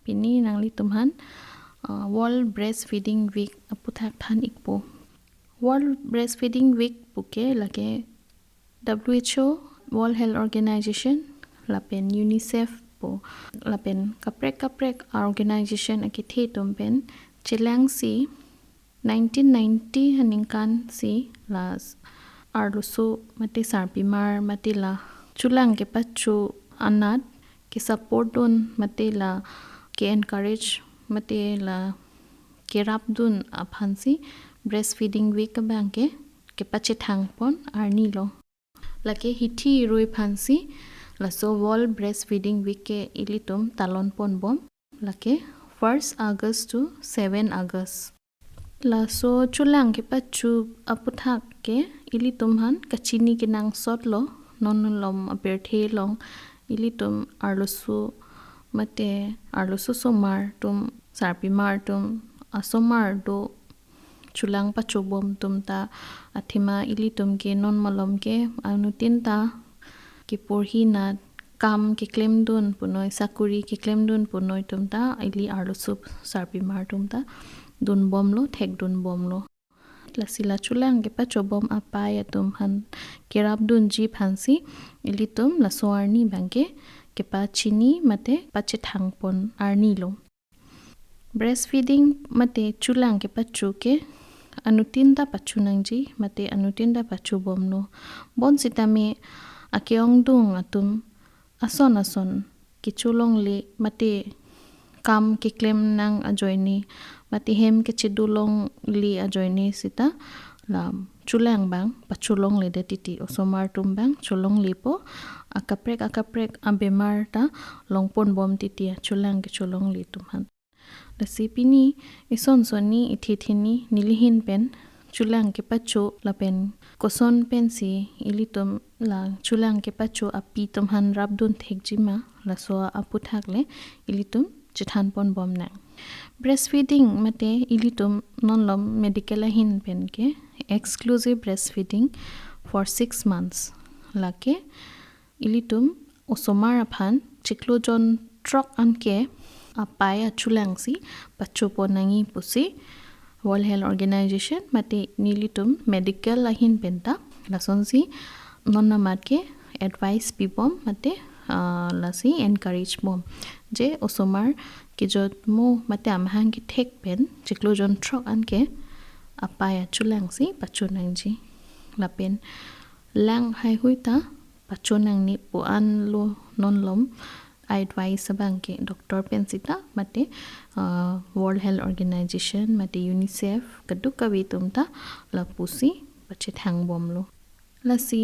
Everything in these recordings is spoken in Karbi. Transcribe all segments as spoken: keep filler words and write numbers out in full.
Pini nanglitum aphan uh, World Breastfeeding Week aputhak than ikpo. World Breastfeeding Week puke lake W H O, World Health Organization, lapen UNICEF po, lapen kaprek kaprek organization akethe atum pen chelangsi nineteen ninety aningkan si la arloso mate sarpimar mate la chulang kepacho anat ke support dun mate la ke encourage mate la kerap dun aphansi Breastfeeding Week abang ke kepachethang pon arni lo. Lake hithi rui aphansi laso World Breastfeeding Week ke ilitum talon pon bom. Lake first August to seven August. Laso chulang kepacho aputhak ke ilitum aphan kachini kenangsot lo, non malom apirthe along ilitum arloso mate arloso osomar atum, sarpimar atum, asomar do chulang pacho bom atum ta athema ilitum ke non malom ke anuttin ta keporhi anat kam keklem dun punoi, sakuri keklem dun punoi atum ta ili arloso sarpimar atum ta dun bom lo, thek dun bom lo. Lasi la chulang kepacho bom apai atum aphan kerap dunji aphansi ilitum laso arni abang ke kepachini mate pachethang pon arni lo. Breastfeeding mate chulang kepacho ke anuttin ta pacho nangji mate anuttin ta pacho bom lo. Bonsitame ake-ongdung atum ason ason kecho longle mate kam keklem nang ajoine mate hem kechedo longle ajoine sita la chulang abang pacho longledet titi, osomar atum abang cho longlepo, akaprek akaprek abemar ta long pon bom titi chulang kecho longle atum aphan. Lasi pini ison sonni ithi thini neli ahin pen chulang kepacho lapen koson pensi ilitum la chulang kepacho api atum aphan rap dun thekji ma, laso aputhak le ilitum chethan pon bom nang. Breastfeeding mate ilitum non malom medical ahin pen ke exclusive breastfeeding for six months. Lake ilitum osomar aphan chiklo jon throk anke apai achulangsi pacho pon nangji pusi World Health Organization mate nelitum medical ahin pen ta lasonsi non amat ke advice pi bom mate ah, lasi encourage bom je osomar kejotmo mate amahang kethek pen chiklo jon throk anke apai achulangsi pacho nangji. Lapen lang haihui ta pacho nangne pu an lo non malom advice abang ke doctor pen sita mate ah, World Health Organization mate UNICEF kadokave atum ta lapusi pachethang bom lo. Lasi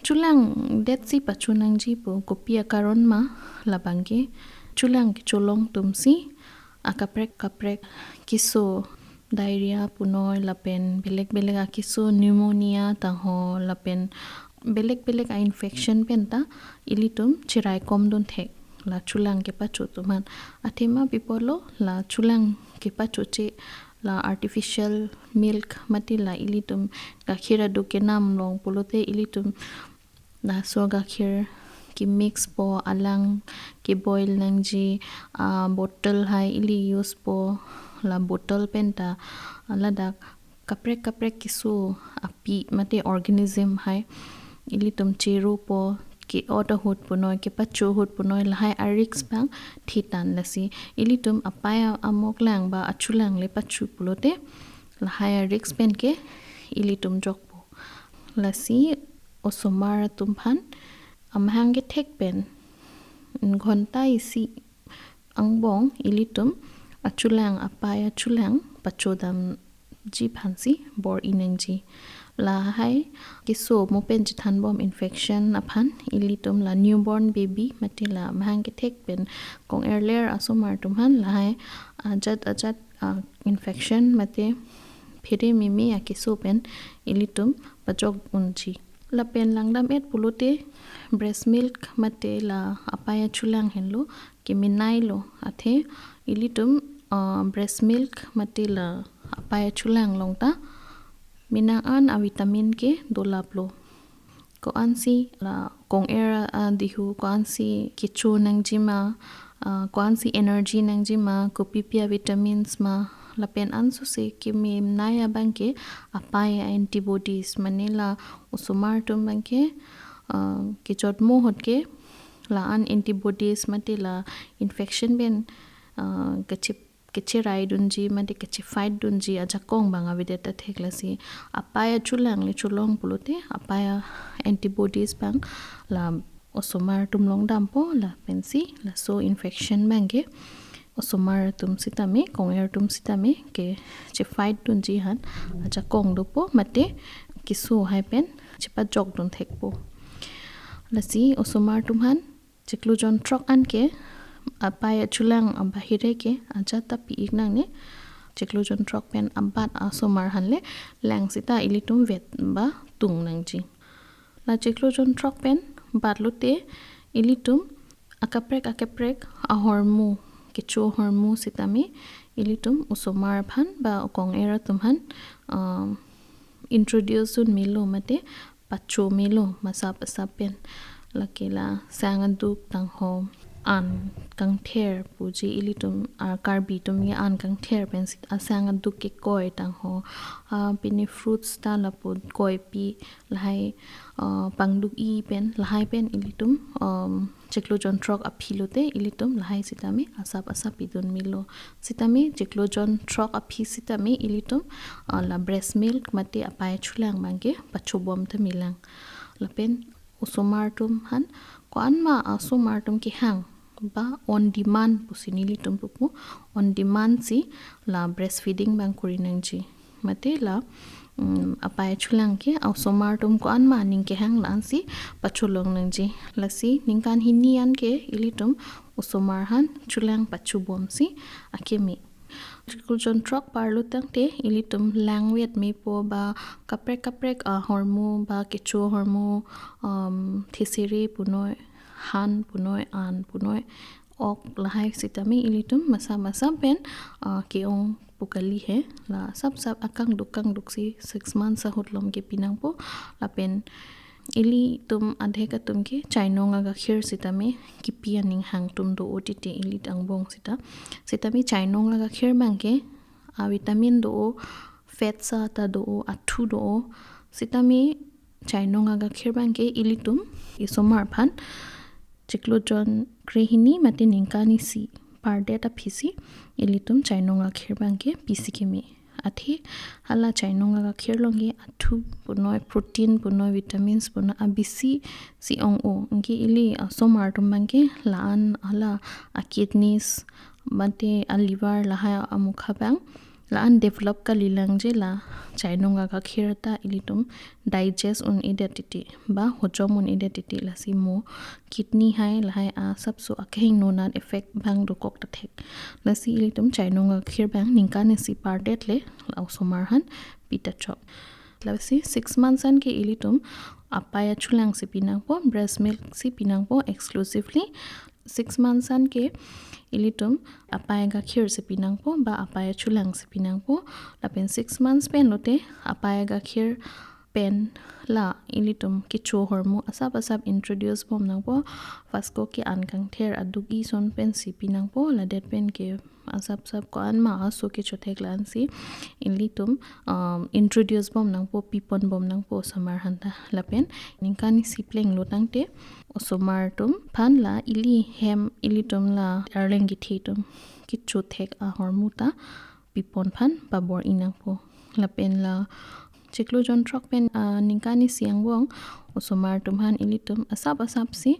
chulang detsi pacho nangji pu kopi akaron ma, labang ke chulang kecho long atumsi akaprek kaprek keso, diarrhea punoi lapen belek belek akeso, pneumonia tangho lapen belek belek a infection pen ta ilitum cherai kom dun thek la chulang kepacho atum aphan. Athema pi apotlo la chulang kepachoche la artificial milk mate la ilitum gakhir adu kenam along pulote ilitum laso gakhir kemix po, alang keboil nangji, ah, bottle hai ili use po, la bottle pen ta, ah, ladak kaprek kaprek keso api mate organism hai ilitum chero po, ke-ot ahut punoi, kepacho ahut punoi, lahai a risk abang thitan. Lasi ilitum apai a-, amoklang ba achulang le pacho pulote lahai a risk pen ke ilitum jokpo. Lasi osomar atum aphan amahang kethek pen ghonta isi angbong ilitum achulang, apai achulang pachodamji aphansi bor-i nangji. Lahai keso mo pen chethan bom infection aphan ilitum la newborn baby mate la amahang kethek pen kong-er ler asomar atum aphan lahai ajat ajat ah, infection mate phere meme akeso pen ilitum pajok unji. Lapen langdam-et pulote breast milk mate la apai achulang henlo kemenei lo, athe ilitum ah, breast milk mate la apai achulang along ta menang an a vitamin ke dolap lo. Ko-ansi la kong-er adihu ko-ansi kecho nangji ma, Ah, ko-ansi energy nangji ma, kopipi a vitamins ma, lapen ansose keme nai abangke apai a antibodies, mane la osomar atum abangke, ah, kechotmo ahut ke la-an antibodies mate la infection pen, ah, kache, kacherai dunji mate kachefight dunji ajakong abang avedet ta thek. Lasi apai achulang le cholong pulote apai a antibodies abang la osomar atum along dampo, lapensi laso infection abangke osomar atum sitame, kong-er atum sitame kachefight dunji aphan ajakong dopo, mate keso hai pen chepajok dun thekpo. Lasi osomar atum aphan chiklo jonthrok an ke apai achulang abahire ke ajat ta pi-ik nangne. Chiklo jonthrok pen abat asomar aphan le lang sita ilitum vet ba tung nangji. La chiklo jonthrok pen bat lote ilitum akaprek akaprek ahormu, kecho ahormu sitame ilitum osomar aphan ba kong-er atum aphan, um, introduce dun melo mate pacho melo masap asap pen. Lake la sang aduk tangho, an kangther puji ilitum, ah, Karbi atum ke an kangther pensi asang aduk kekoi tangho, ah, pini fruits ta lapu koipi lahai, ah, pangduk-i pen, lahai pen ilitum, um, chiklo jonthrok aphi lote ilitum lahai sitame asap asap pidun melo. Sitame chiklo jonthrok aphi sitame ilitum, ah, la breast milk mate apai achulang abangke pachobom ta melang. Lapen osomar atum aphan, ko-anma asomar atum kehang ba on demand pusi nelitum pupo, on demand si la breastfeeding abang kori nangji. Mate la, mm, apai achulang ke osomar atum ko-anma aning kehang la-ansi pacholong nangji. Lasi ningkan hini an ke ilitum osomar aphan chulang pachobomsi akeme. Chiklo jonthrok parlo tangte ilitum lang vet mepo ba kaprek kaprek ahormu ba kecho ahormu, um, thesere punoi, han punoi, an punoi, ok lahai sitame ilitum masap masap pen, ah, ke-ong pu kali he. La asap asap akangduk kangduk si six months ahut alom ke pinangpo. Lapen ilitum adhek atum ke chainong agakhir sitame kipi aning hang atum do-o titi ili angbong sita. Sitame chainong agakhir abangke a vitamin do-o, fats ta do-o, athu do-o. Sitame chainong agakhir abangke ilitum osomar aphan chiklo jon krehini mate ningkan isi pardet aphisi ilitum chainong agakhir abangke pisi keme. Athe hala chainong agakhir along ke athu punoi, protein punoi, vitamins punoi abisi si ong-o. Anke ili osomar atum abangke la-an hala a kidneys mate a liver lahai amukha abang la-an develop kali langji, la chainong agakhir ta ilitum digest un-edet titi ba hojom un-edet titi, lasi mo kidney hai lahai asapso akehingno nat effect abang dokok ta thek. Lasi ilitum chainong agakhir abang ningkan isi pardet le la osomar aphan pita chok. Lasi six months an ke ilitum apai achulang si pinangpo, breast milk si pinangpo exclusively. Six months an ke ilitum apai agakhir si pinangpo ba apai achulang si pinangpo. Lapen six months pen lote apai agakhir pen la ilitum kecho ahormu asap asap introduce bom nangpo. First ko ke an kangther aduk-i ason pensi pinangpo, ladet pen ke asap asap ko-anma aso kecho thek la-ansi ilitum, um, introduce bom nangpo, pipon bom nangpo osomar aphan ta. Lapen ningkan isi plenglo tangte osomar atum aphan la ili hem, ilitum la arleng kethe atum kecho thek ahormu ta pipon aphan pabor-i nangpo. Lapen la chiklo jonthrok pen, ah, ningkan isi angbong osomar atum aphan ilitum asap asap si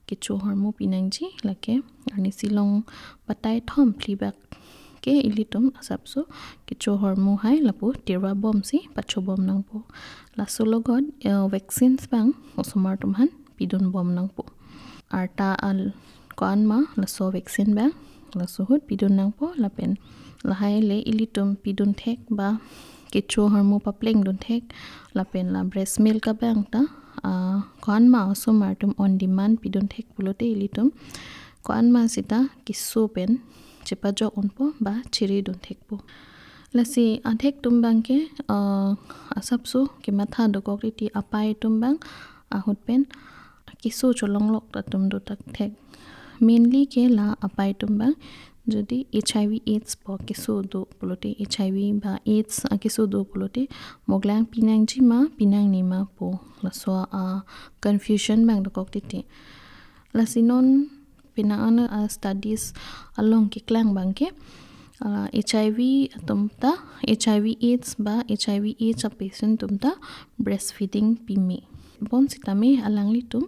kecho ahormu pinangji. Lake arnisi along batai thom phli bak ke ilitum asapso kecho ahormu hai lapu tirwa bomsi pachobom nangpo. Laso logot, eh, vaccines abang osomar atum aphan pidun bom nangpo. Arta al ko-anma laso vaccine abang laso ahut pidun nangpo. Lapen lahai le ilitum pidun thek ba kecho ahormu papleng dun thek, lapen la breast milk abang ta, ah, ko-anma osomar atum on demand pidun thek pulote ilitum ko-anma sita keso pen chepajok unpo ba chiri dun thekpo. Lasi adhek atum abangke, ah, asapso kematha dokok titi apai atum abang ahut pen keso cholonglok atum do ta thek. Mainly ke la apai atum abang, jodi H I V AIDS pu keso do pulote, H I V ba AIDS akeso do pulote, moklang pinangji ma, pinang ni ma pu, laso a confusion abang dokok titi. Lasi non penang an a studies along keklang abang ke, ah, H I V atum ta, H I V AIDS ba H I V AIDS a patient atum ta breastfeeding pime. Bonsitame alanglitum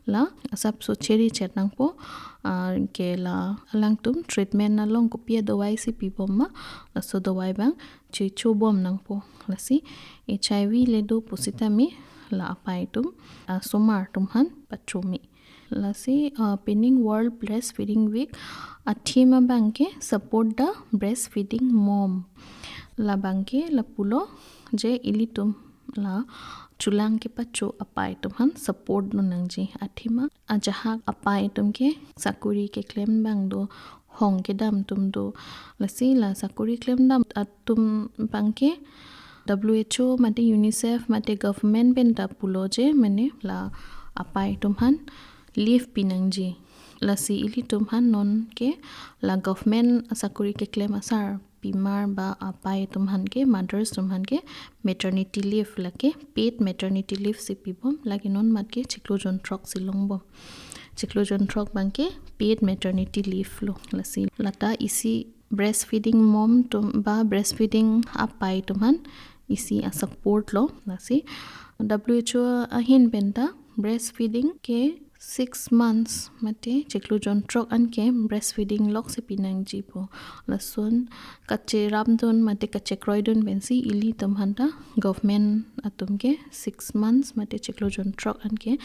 la asapso cheri chet nangpo, ah, ke la alangtum treatment along kopi a dawai si pibom ma, laso dawai abang checho bom nangpo. Lasi H I V le do pusitame la apai atum, ah, osomar atum aphan pachome. Lasi, ah, pining World Breastfeeding Week a theme abang ke support the breastfeeding mom. Labang ke lapulo je ilitum la chulang kepacho apai atum aphan support dun nangji. A theme ajahak apai atum ke sakuri keklem abang do, hong kedam atum do. Lasi la sakuri klemdam atum abang ke W H O mate UNICEF mate government pen ta pulo je mane la apai atum aphan leave pinangji. Lasi ilitum aphan non ke la government sakuri keklem asarpimar ba apai atum aphan ke, mothers atum aphan ke maternity leave, lake paid maternity leave si pibom, lake non mat ke chiklo jonthrok si longbom. Chiklo jonthrok abang ke paid maternity leave lo. Lasi lata isi breastfeeding mom atum ba breastfeeding apai atum aphan isi a support lo. Lasi W H O ahin pen ta breastfeeding ke six months mate chiklo jonthrok an ke breastfeeding lok si pinangji pu. Lason kacherapdun mate kachekroidun pensi ilitum aphan ta government atum ke six months mate chiklo jonthrok an ke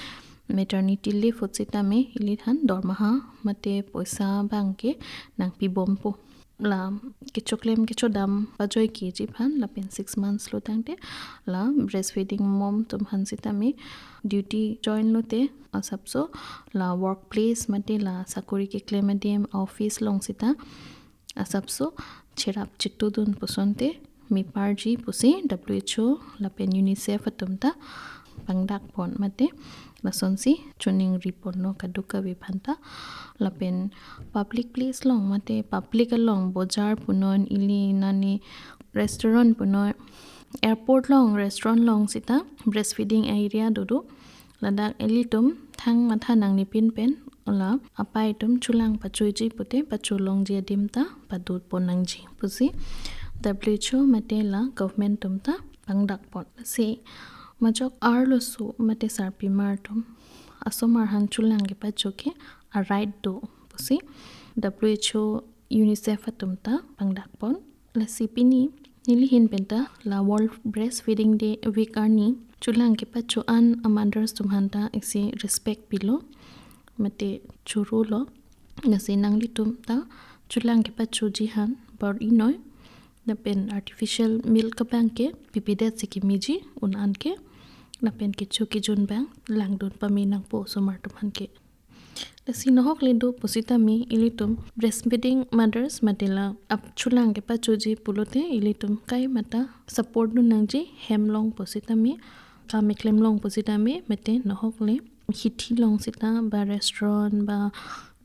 maternity leave ahut sitame iliphan dormaha mate poisa abang ke nangpibompo. La kechoklem kechodam pajoikeji aphan lapen six months lo tangte la breastfeeding mom atum aphan sitame duty join lote asapso la workplace mate la sakuri keklem adim office along sita asapso cherap chetudun pusonte meparji pusi W H O lapen UNICEF atum ta pangdakpon mate lasonsi choningriponlo kadokave aphan ta. Lapen public place along mate public along, bojar punon, ili nani restaurant punon, airport along, restaurant along sita breastfeeding area dodo. Ladak ilitum thang matha nangnepin pen la apai atum chulang pachoji pute pacholongji adim ta padotpon nangji pusi W H O mate la government atum ta pangdakpon. Si majok arloso mate sarpimar atum osomar aphan chulang kepacho ke a right do pusi W H O UNICEF atum ta pangdakpon. Lasi pini neli ahin pen ta la World Breastfeeding Day Week arni chulang kepacho an a mothers atum aphan ta isi respect pilo mate chorolo. Lasi nanglitum ta chulang kepachoji aphan bor-inoi lapen artificial milk abang ke pipedet si kemeji un an ke lapen kecho kejun abang langdun pame nangpo osomar atum aphan ke. Lasi nahok le do pusitame ilitum breastfeeding mothers mate la ap chulang kepachoji pulote ilitum kai mata support dun nangji, hem long pusitame, kam keklem long pusitame mate nahok le hithi along sita ba restaurant ba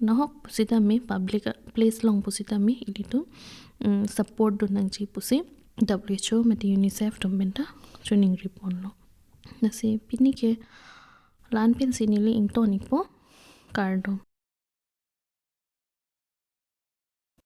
nahok pusitame public place along pusitame ilitum, mm, support dun nangji pusi W H O mate UNICEF atum pen ta choningriponlo. Lasi pini ke la-an pensi neli ington-ikpo, kardom.